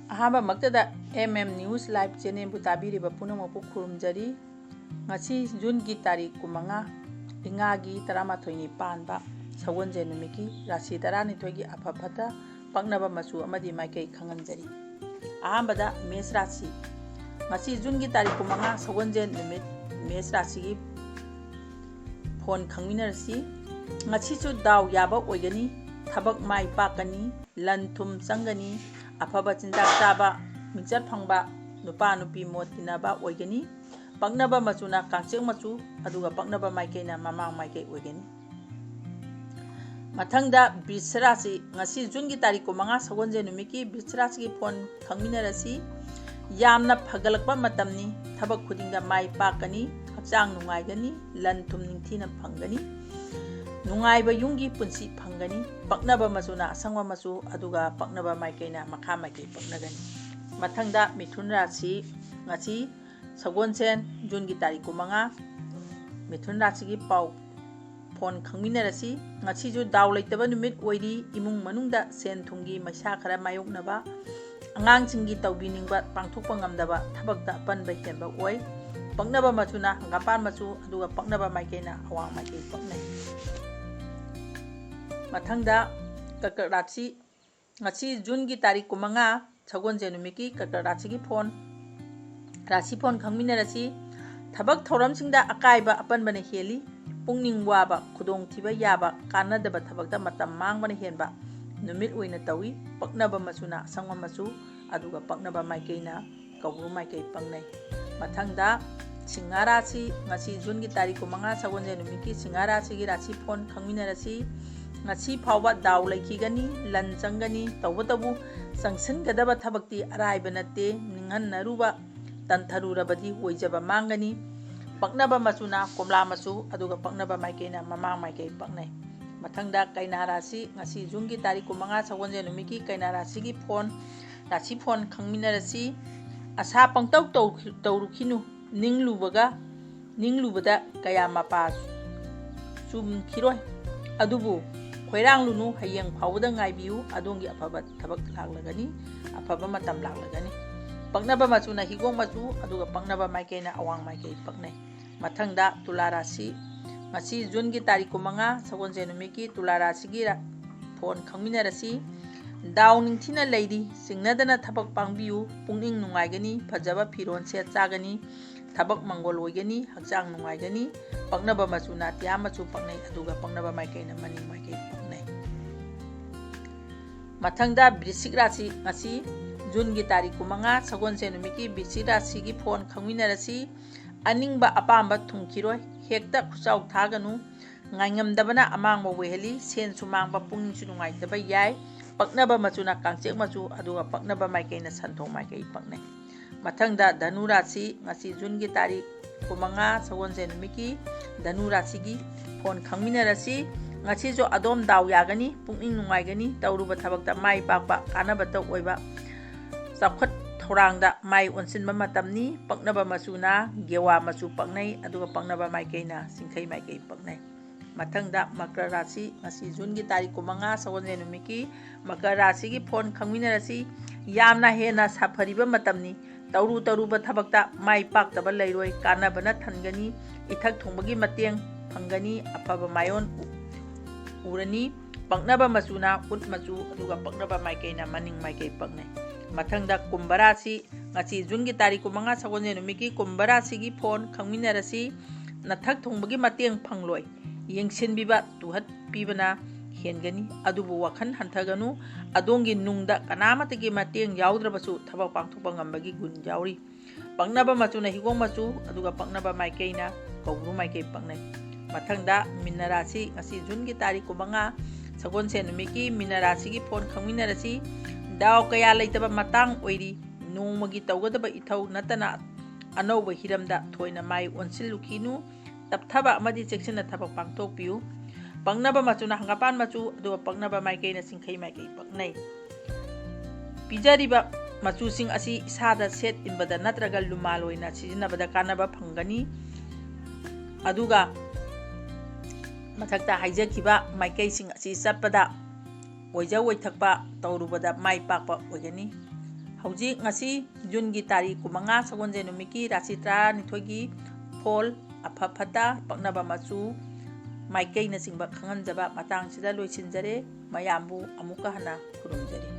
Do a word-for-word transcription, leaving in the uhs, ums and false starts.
ꯑꯍꯥꯟꯕꯃꯛꯇꯗ M M News Live channelꯕꯨ ꯇꯥꯕꯤꯔꯤꯕ ꯄꯨꯝꯅꯃꯛꯄꯨ ꯈꯨꯔꯨꯝꯖꯔꯤ꯫ ꯉꯁꯤ Juneꯒꯤ ꯇꯥꯔꯤꯛ ꯀꯨꯟꯃꯉꯥ, ꯏꯉꯥꯒꯤ ꯇꯔꯥꯃꯥꯊꯣꯏꯅꯤ ꯄꯥꯟꯕ ꯁꯒꯣꯜꯁꯦꯟ ꯅꯨꯃꯤꯠꯀꯤ ꯔꯥꯁꯤ ꯇꯔꯥꯅꯤꯊꯣꯏꯒꯤ ꯑꯐ ꯐꯠꯇ, ꯄꯛꯅꯕ ꯃꯆꯨ ꯑꯃꯗꯤ ꯃꯥꯏꯀꯩ ꯈꯪꯍꯟꯖꯔꯤ꯫ ꯑꯍꯥꯟꯕꯗ ꯃꯦꯁ ꯔꯥꯁꯤ꯫ ꯉꯁꯤ Juneꯒꯤ ꯇꯥꯔꯤꯛ ꯀꯨꯟꯃꯉꯥ ꯁꯒꯣꯜꯁꯦꯟ ꯅꯨꯃꯤꯠ, ꯃꯦꯁ ꯔꯥꯁꯤꯒꯤ ꯐꯣꯟ ꯈꯪꯃꯤꯟꯅꯔꯁꯤ꯫ ꯉꯁꯤꯁꯨ ꯗꯥꯎ ꯌꯥꯕ ꯑꯣꯏꯒꯅꯤ, ꯊꯕꯛ ꯃꯥꯏ ꯄꯥꯛꯀꯅꯤ, ꯂꯟ ꯊꯨꯝ ꯆꯪꯒꯅꯤ, ꯑꯐꯕ ꯆꯤꯟꯖꯥꯛ ꯆꯥꯕ, ꯃꯤꯡꯆꯠ ꯐꯪꯕ, ꯅꯨꯄꯥ ꯅꯨꯄꯤ ꯃꯣꯠ ꯇꯤꯟꯅꯕ ꯑꯣꯏꯒꯅꯤ꯫ ꯄꯛꯅꯕ ꯃꯆꯨꯅ ꯀꯥꯡꯆꯦꯛ ꯃꯆꯨ, ꯑꯗꯨꯒ ꯄꯛꯅꯕ ꯃꯥꯏꯀꯩꯅ ꯃꯃꯥꯡ ꯃꯥꯏꯀꯩ ꯑꯣꯏꯒꯅꯤ꯫ ꯃꯊꯪꯗ ꯕ꯭ꯔꯤꯁ ꯔꯥꯁꯤ, ꯉꯁꯤ Juneꯒꯤ ꯇꯥꯔꯤꯛ ꯀꯨꯟꯃꯉꯥ ꯁꯒꯣꯜꯁꯦꯟ ꯅꯨꯃꯤꯠꯀꯤ ꯕ꯭ꯔꯤꯁ ꯔꯥꯁꯤꯒꯤ ꯐꯣꯟ ꯈꯪꯃꯤꯟꯅꯔꯁꯤ꯫ ꯌꯥꯝꯅ ꯐꯒꯠꯂꯛꯄ ꯃꯇꯝꯅꯤ, ꯊꯕꯛ ꯈꯨꯗꯤꯡꯗ ꯃꯥꯏ ꯄꯥꯛꯀꯅꯤ, ꯍꯛꯆꯥꯡ ꯅꯨꯡꯉꯥꯏꯒꯅꯤ, ꯂꯟ ꯊꯨꯝ ꯅꯤꯡꯊꯤꯅ ꯐꯪꯒꯅꯤ, ꯅꯨꯡꯉꯥꯏꯕ ꯌꯨꯝꯒꯤ ꯄꯨꯟꯁꯤ ꯐꯪꯒꯅꯤ꯫ ꯄꯛꯅꯕ ꯃꯆꯨꯅ ꯑꯁꯪꯕ ꯃꯆꯨ, ꯑꯗꯨꯒ ꯄꯛꯅꯕ ꯃꯥꯏꯀꯩꯅ ꯃꯈꯥ ꯃꯥꯏꯀꯩ ꯄꯛꯅꯒꯅꯤ꯫ ꯃꯊꯪꯗ ꯃꯤꯊꯨꯟ ꯔꯥꯁꯤ, ꯉꯁꯤ ꯁꯒꯣꯜꯁꯦꯟ, Juneꯒꯤ ꯇꯥꯔꯤꯛ ꯀꯨꯟꯃꯉꯥ, ꯃꯤꯊꯨꯟ ꯔꯥꯁꯤꯒꯤ ꯄꯥꯎ ꯐꯣꯟ ꯈꯪꯃꯤꯟꯅꯔꯁꯤ꯫ ꯉꯁꯤꯁꯨ ꯗꯥꯎ ꯂꯩꯇꯕ ꯅꯨꯃꯤꯠ ꯑꯣꯏꯔꯤ꯫ ꯏꯃꯨꯡ ꯃꯅꯨꯡꯗ ꯁꯦꯟ ꯊꯨꯝꯒꯤ ꯃꯩꯁꯥ ꯈꯔ ꯃꯥꯌꯣꯛꯅꯕ, ꯑꯉꯥꯡꯁꯤꯡꯒꯤ ꯇꯧꯕꯤꯅꯤꯡꯕ ꯄꯥꯡꯊꯣꯛꯄ ꯉꯝꯗꯕ, ꯊꯕꯛꯇ ꯑꯄꯟꯕ ꯍꯦꯟꯕ ꯑꯣꯏ꯫ ꯄꯛꯅꯕ ꯃꯆꯨꯅ ꯍꯪꯒꯥꯝꯄꯥꯟ ꯃꯆꯨ, ꯑꯗꯨꯒ ꯄꯛꯅꯕ ꯃꯥꯏꯀꯩꯅ ꯑꯋꯥꯡ ꯃꯥꯏꯀꯩ ꯄꯛꯅꯩ꯫ ꯃꯊꯪꯗ ꯀꯔꯀꯠ ꯔꯥꯁꯤ꯫ ꯉꯁꯤ Juneꯒꯤ ꯇꯥꯔꯤꯛ ꯀꯨꯟꯃꯉꯥ, ꯁꯒꯣꯜꯁꯦꯟ ꯅꯨꯃꯤꯠꯀꯤ ꯀꯔꯀꯠ ꯔꯥꯁꯤꯒꯤ ꯐꯣꯟ, ꯔꯥꯁꯤ ꯐꯣꯟ ꯈꯪꯃꯤꯟꯅꯔꯁꯤ꯫ ꯊꯕꯛ ꯊꯧꯔꯝꯁꯤꯡꯗ ꯑꯀꯥꯏꯕ ꯑꯄꯟꯕꯅ ꯍꯦꯜꯂꯤ꯫ ꯄꯨꯛꯅꯤꯡ ꯋꯥꯕ, ꯈꯨꯗꯣꯡꯊꯤꯕ ꯌꯥꯕ, ꯀꯥꯟꯅꯗꯕ ꯊꯕꯛꯇ ꯃꯇꯝ ꯃꯥꯡꯕꯅ ꯍꯦꯟꯕ ꯅꯨꯃꯤꯠ ꯑꯣꯏꯅ ꯇꯧꯏ꯫ ꯄꯛꯅꯕ ꯃꯆꯨꯅ ꯑꯁꯪꯕ ꯃꯆꯨ, ꯑꯗꯨꯒ ꯄꯛꯅꯕ ꯃꯥꯏꯀꯩꯅ ꯀꯧꯕ꯭ꯔꯨ ꯃꯥꯏꯀꯩ ꯄꯛꯅꯩ꯫ ꯃꯊꯪꯗ ꯁꯤꯡꯍ ꯔꯥꯁꯤ, ꯉꯁꯤ Juneꯒꯤ ꯇꯥꯔꯤꯛ ꯀꯨꯟꯃꯉꯥ ꯁꯒꯣꯜꯁꯦꯟ ꯅꯨꯃꯤꯠꯀꯤ ꯁꯤꯡꯍ ꯔꯥꯁꯤꯒꯤ ꯔꯥꯁꯤ ꯐꯣꯟ ꯈꯪꯃꯤꯟꯅꯔꯁꯤ꯫ ꯉꯁꯤ ꯐꯥꯎꯕ ꯗꯥꯎ ꯂꯩꯈꯤꯒꯅꯤ, ꯂꯟ ꯆꯪꯒꯅꯤ, ꯇꯧꯕꯇꯕꯨ ꯆꯪꯁꯤꯟꯒꯗꯕ ꯊꯕꯛꯇꯤ ꯑꯔꯥꯏꯕ ꯅꯠꯇꯦ, ꯅꯤꯡꯍꯟꯅꯔꯨꯕ, ꯇꯟꯊꯔꯨꯔꯕꯗꯤ ꯑꯣꯏꯖꯕ ꯃꯥꯡꯒꯅꯤ꯫ ꯄꯛꯅꯕ ꯃꯆꯨꯅ ꯀꯣꯝꯂꯥ ꯃꯆꯨ, ꯑꯗꯨꯒ ꯄꯛꯅꯕ ꯃꯥꯏꯀꯩꯅ ꯃꯃꯥꯡ ꯃꯥꯏꯀꯩ ꯄꯛꯅꯩ꯫ ꯃꯊꯪꯗ ꯀꯩꯅꯥ ꯔꯥꯁꯤ, ꯉꯁꯤ Juneꯒꯤ ꯇꯥꯔꯤꯛ ꯀꯨꯟꯃꯉꯥ ꯁꯒꯣꯜꯁꯦꯟ ꯅꯨꯃꯤꯠꯀꯤ ꯀꯩꯅꯥ ꯔꯥꯁꯤꯒꯤ ꯐꯣꯟ, ꯔꯥꯁꯤ ꯐꯣꯟ ꯈꯪꯃꯤꯟꯅꯔꯁꯤ꯫ ꯑꯁꯥ ꯄꯪꯇꯧ ꯇꯧ-, ꯇꯧꯔꯨꯈꯤꯅꯨ, ꯅꯤꯡꯂꯨꯕꯒ, ꯅꯤꯡꯂꯨꯕꯗ ꯀꯌꯥ ꯃꯄꯥ ꯆꯨꯝꯈꯤꯔꯣꯏ꯫ ꯑꯗꯨꯕꯨ ꯈꯣꯏꯔꯥꯡꯂꯨꯅꯨ, ꯍꯌꯦꯡ ꯐꯥꯎꯕꯗ ꯉꯥꯏꯕꯤꯌꯨ, ꯑꯗꯣꯝꯒꯤ ꯑꯐꯕ ꯊꯕꯛ ꯂꯥꯛꯂꯒꯅꯤ, ꯑꯐꯕ ꯃꯇꯝ ꯂꯥꯛꯂꯒꯅꯤ꯫ ꯄꯛꯅꯕ ꯃꯆꯨꯅ ꯍꯤꯒꯣꯛ ꯃꯆꯨ, ꯑꯗꯨꯒ ꯄꯛꯅꯕ ꯃꯥꯏꯀꯩꯅ ꯑꯋꯥꯡ ꯃꯥꯏꯀꯩ ꯄꯛꯅꯩ꯫ ꯃꯊꯪꯗ ꯇꯨꯂꯥ ꯔꯥꯁꯤ꯫ ꯉꯁꯤ ꯖꯨꯟꯒꯤ ꯇꯥꯔꯤꯛ ꯀꯨꯟꯃꯉꯥ, ꯁꯒꯣꯜꯁꯦꯟ ꯅꯨꯃꯤꯠꯀꯤ ꯇꯨꯂꯥ ꯔꯥꯁꯤꯒꯤ ꯔ-, ꯐꯣꯟ ꯈꯪꯃꯤꯟꯅꯔꯁꯤ꯫ ꯗꯥꯎ ꯅꯤꯡꯊꯤꯅ ꯂꯩꯔꯤ, ꯆꯤꯡꯅꯗꯅ ꯊꯕꯛ ꯄꯥꯡꯕꯤꯌꯨ, ꯄꯨꯛꯅꯤꯡ ꯅꯨꯡꯉꯥꯏꯒꯅꯤ, ꯐꯖꯕ ꯐꯤꯔꯣꯜ ꯁꯦꯠ ꯆꯥꯒꯅꯤ, ꯊꯕꯛ ꯃꯪꯒꯣꯜ ꯑꯣꯏꯒꯅꯤ, ꯍꯛꯆꯥꯡ ꯅꯨꯡꯉꯥꯏꯒꯅꯤ꯫ ꯄꯛꯅꯕ ꯃꯆꯨꯅ ꯑꯇꯤꯌꯥ ꯃꯆꯨ ꯄꯛꯅꯩ, ꯑꯗꯨꯒ ꯄꯛꯅꯕ ꯃꯥꯏꯀꯩꯅ ꯃꯅꯤꯡ ꯃꯥꯏꯀꯩ ꯄꯛꯅꯩ꯫ ꯃꯊꯪꯗ ꯕ꯭ꯔꯤꯁꯤꯛ ꯔꯥꯁꯤ, ꯉꯁꯤ ꯖꯨꯟꯒꯤ ꯇꯥꯔꯤꯛ ꯀꯨꯟꯃꯉꯥ, ꯁꯒꯣꯜꯁꯦꯟ ꯅꯨꯃꯤꯠꯀꯤ ꯕ꯭ꯔꯤꯁꯤꯛ ꯔꯥꯁꯤꯒꯤ ꯐꯣꯟ ꯈꯪꯃꯤꯟꯅꯔꯁꯤ꯫ ꯑꯅꯤꯡꯕ ꯑꯄꯥꯝꯕ ꯊꯨꯡꯈꯤꯔꯣꯏ, ꯍꯦꯛꯇ ꯈꯨꯆꯥꯎ ꯊꯥꯒꯅꯨ꯫ ꯉꯥꯏꯉꯝꯗꯕꯅ ꯑꯃꯥꯡꯕ ꯑꯣꯏꯍꯜꯂꯤ, ꯁꯦꯟꯁꯨ ꯃꯥꯡꯕ, ꯄꯨꯛꯅꯤꯡꯁꯨ ꯅꯨꯡꯉꯥꯏꯇꯕ ꯌꯥꯏ꯫ ꯄꯛꯅꯕ ꯃꯆꯨꯅ ꯀꯥꯡꯆꯦꯛ ꯃꯆꯨ, ꯑꯗꯨꯒ ꯄꯛꯅꯕ ꯃꯥꯏꯀꯩꯅ ꯁꯟꯊꯣꯛ ꯃꯥꯏꯀꯩ ꯄꯛꯅꯩ꯫ ꯃꯊꯪꯗ ꯙꯅꯨ ꯔꯥꯁꯤ, ꯉꯁꯤ ꯖꯨꯟꯒꯤ ꯇꯥꯔꯤꯛ ꯀꯨꯟꯃꯉꯥ, ꯁꯒꯣꯜꯁꯦꯟ ꯅꯨꯃꯤꯠꯀꯤ ꯙꯅꯨ ꯔꯥꯁꯤꯒꯤ ꯐꯣꯟ ꯈꯪꯃꯤꯟꯅꯔꯁꯤ꯫ ꯉꯁꯤꯁꯨ ꯑꯗꯣꯝ ꯗꯥꯎ ꯌꯥꯒꯅꯤ, ꯄꯨꯛꯅꯤꯡ ꯅꯨꯡꯉꯥꯏꯒꯅꯤ, ꯇꯧꯔꯨꯕ ꯊꯕꯛꯇ ꯃꯥꯏ ꯄꯥꯛꯄ, ꯀꯥꯟꯅꯕꯇ ꯑꯣꯏꯕ, ꯆꯥꯎꯈꯠ ꯊꯧꯔꯥꯡꯗ ꯃꯥꯏ ꯑꯣꯟꯁꯤꯟꯕ ꯃꯇꯝꯅꯤ꯫ ꯄꯛꯅꯕ ꯃꯆꯨꯅ ꯒꯦꯋꯥ ꯃꯆꯨ ꯄꯛꯅꯩ, ꯑꯗꯨꯒ ꯄꯛꯅꯕ ꯃꯥꯏꯀꯩꯅ ꯆꯤꯡꯈꯩ ꯃꯥꯏꯀꯩ ꯄꯛꯅꯩ꯫ ꯃꯊꯪꯗ ꯃꯀꯔ ꯔꯥꯁꯤ, ꯉꯁꯤ ꯖꯨꯟꯒꯤ ꯇꯥꯔꯤꯛ ꯀꯨꯟꯃꯉꯥ, ꯁꯒꯣꯜꯁꯦꯟ ꯅꯨꯃꯤꯠꯀꯤ ꯃꯀꯔ ꯔꯥꯁꯤꯒꯤ ꯐꯣꯟ ꯈꯪꯃꯤꯟꯅꯔꯁꯤ꯫ ꯌꯥꯝꯅ ꯍꯦꯟꯅ ꯁꯥꯐꯔꯤꯕ ꯃꯇꯝꯅꯤ꯫ ꯇꯧꯔꯨ ꯇꯧꯔꯨꯕ ꯊꯕꯛꯇ ꯃꯥꯏ ꯄꯥꯛꯇꯕ ꯂꯩꯔꯣꯏ, ꯀꯥꯟꯅꯕꯅ ꯊꯟꯒꯅꯤ, ꯏꯊꯛ ꯊꯣꯡꯕꯒꯤ ꯃꯇꯦꯡ ꯐꯪꯒꯅꯤ, ꯑꯐꯕ ꯃꯥꯏꯑꯣꯟ ꯎ-, ꯎꯔꯅꯤ꯫ ꯄꯛꯅꯕ ꯃꯆꯨꯅ ꯎꯠ ꯃꯆꯨ, ꯑꯗꯨꯒ ꯄꯛꯅꯕ ꯃꯥꯏꯀꯩꯅ ꯃꯅꯤꯡ ꯃꯥꯏꯀꯩ ꯄꯛꯅꯩ꯫ ꯃꯊꯪꯗ ꯀꯨꯝꯚ ꯔꯥꯁꯤ, ꯉꯁꯤ ꯖꯨꯟꯒꯤ ꯇꯥꯔꯤꯛ ꯀꯨꯟꯃꯉꯥ, ꯁꯒꯣꯜꯁꯦꯟ ꯅꯨꯃꯤꯠꯀꯤ ꯀꯨꯝꯚ ꯔꯥꯁꯤꯒꯤ ꯐꯣꯟ ꯈꯪꯃꯤꯟꯅꯔꯁꯤ꯫ ꯅꯊꯛ ꯊꯣꯡꯕꯒꯤ ꯃꯇꯦꯡ ꯐꯪꯂꯣꯏ, ꯌꯦꯡꯁꯤꯟꯕꯤꯕ ꯇꯨꯍꯠꯄꯤꯕꯅ ꯍꯦꯟꯒꯅꯤ, ꯑꯗꯨꯕꯨ ꯋꯥꯈꯜ ꯍꯟꯊꯒꯅꯨ꯫ ꯑꯗꯣꯝꯒꯤ ꯅꯨꯡꯗ ꯀꯅꯥꯃꯠꯇꯒꯤ ꯃꯇꯦꯡ ꯌꯥꯎꯗ꯭ꯔꯕꯁꯨ ꯊꯕꯛ ꯄꯥꯡꯊꯣꯛꯄ ꯉꯝꯕꯒꯤ ꯒꯨꯟ ꯌꯥꯎꯔꯤ꯫ ꯄꯛꯅꯕ ꯃꯆꯨꯅ ꯍꯤꯒꯣꯛ ꯃꯆꯨ, ꯑꯗꯨꯒ ꯄꯛꯅꯕ ꯃꯥꯏꯀꯩꯅ ꯀꯧꯕ꯭ꯔꯨ ꯃꯥꯏꯀꯩ ꯄꯛꯅꯩ꯫ ꯃꯊꯪꯗ ꯃꯤꯅ ꯔꯥꯁꯤ, ꯉꯁꯤ ꯖꯨꯟꯒꯤ ꯇꯥꯔꯤꯛ ꯀꯨꯟꯃꯉꯥ, ꯁꯒꯣꯜꯁꯦꯟ ꯅꯨꯃꯤꯠꯀꯤ ꯃꯤꯅ ꯔꯥꯁꯤꯒꯤ ꯐꯣꯟ ꯈꯪꯃꯤꯟꯅꯔꯁꯤ꯫ ꯗꯥꯎ ꯀꯌꯥ ꯂꯩꯇꯕ ꯃꯇꯥꯡ ꯑꯣꯏꯔꯤ꯫ ꯅꯣꯡꯃꯒꯤ ꯇꯧꯒꯗꯕ ꯏꯊꯧ ꯅꯠꯇꯅ ꯑꯅꯧꯕ ꯍꯤꯔꯝꯗ ꯊꯣꯏꯅ ꯃꯥꯏ ꯑꯣꯟꯁꯤꯜꯂꯨꯈꯤꯅꯨ꯫ ꯇꯞꯊꯕ ꯑꯃꯗꯤ ꯆꯦꯛꯁꯤꯟꯅ ꯊꯕꯛ ꯄꯥꯡꯊꯣꯛꯄꯤꯌꯨ꯫ ꯄꯛꯅꯕ ꯃꯆꯨꯅ ꯍꯪꯒꯥꯄꯥꯟ ꯃꯆꯨ, ꯑꯗꯨꯒ ꯄꯛꯅꯕ ꯃꯥꯏꯀꯩꯅ ꯆꯤꯡꯈꯩ ꯃꯥꯏꯀꯩ ꯄꯛꯅꯩ꯫ ꯄꯤꯖꯔꯤꯕ ꯃꯆꯨꯁꯤꯡ ꯑꯁꯤ ꯏꯁꯥꯗ ꯁꯦꯠ ꯏꯟꯕꯗ ꯅꯠꯇ꯭ꯔꯒ ꯂꯨꯃꯥꯜ ꯑꯣꯏꯅ ꯁꯤꯖꯤꯟꯅꯕꯗ ꯀꯥꯟꯅꯕ ꯐꯪꯒꯅꯤ꯫ ꯑꯗꯨꯒ ꯃꯊꯛꯇ ꯍꯥꯏꯖꯈꯤꯕ ꯃꯥꯏꯀꯩꯁꯤꯡ ꯑꯁꯤ ꯆꯠꯄꯗ ꯑꯣꯏꯖ ꯑꯣꯏꯊꯛꯄ ꯇꯧꯔꯨꯕꯗ ꯃꯥꯏ ꯄꯥꯛꯄ ꯑꯣꯏꯒꯅꯤ꯫ ꯍꯧꯖꯤꯛ ꯉꯁꯤ ꯖꯨꯟꯒꯤ ꯇꯥꯔꯤꯛ ꯀꯨꯟꯃꯉꯥ ꯁꯒꯣꯜꯁꯦꯟ ꯅꯨꯃꯤꯠꯀꯤ ꯔꯥꯁꯤ ꯇꯔꯥꯅꯤꯊꯣꯏꯒꯤ ꯐꯣꯜ, ꯑꯐ ꯐꯠꯇ, ꯄꯛꯅꯕ ꯃꯆꯨ, ꯃꯥꯏꯀꯩꯅꯆꯤꯡꯕ ꯈꯪꯍꯟꯖꯕ ꯃꯇꯥꯡꯁꯤꯗ ꯂꯣꯏꯁꯤꯟꯖꯔꯦ꯫ ꯃꯌꯥꯝꯕꯨ ꯑꯃꯨꯛꯀ ꯍꯟꯅ ꯈꯨꯔꯨꯝꯖꯔꯤ꯫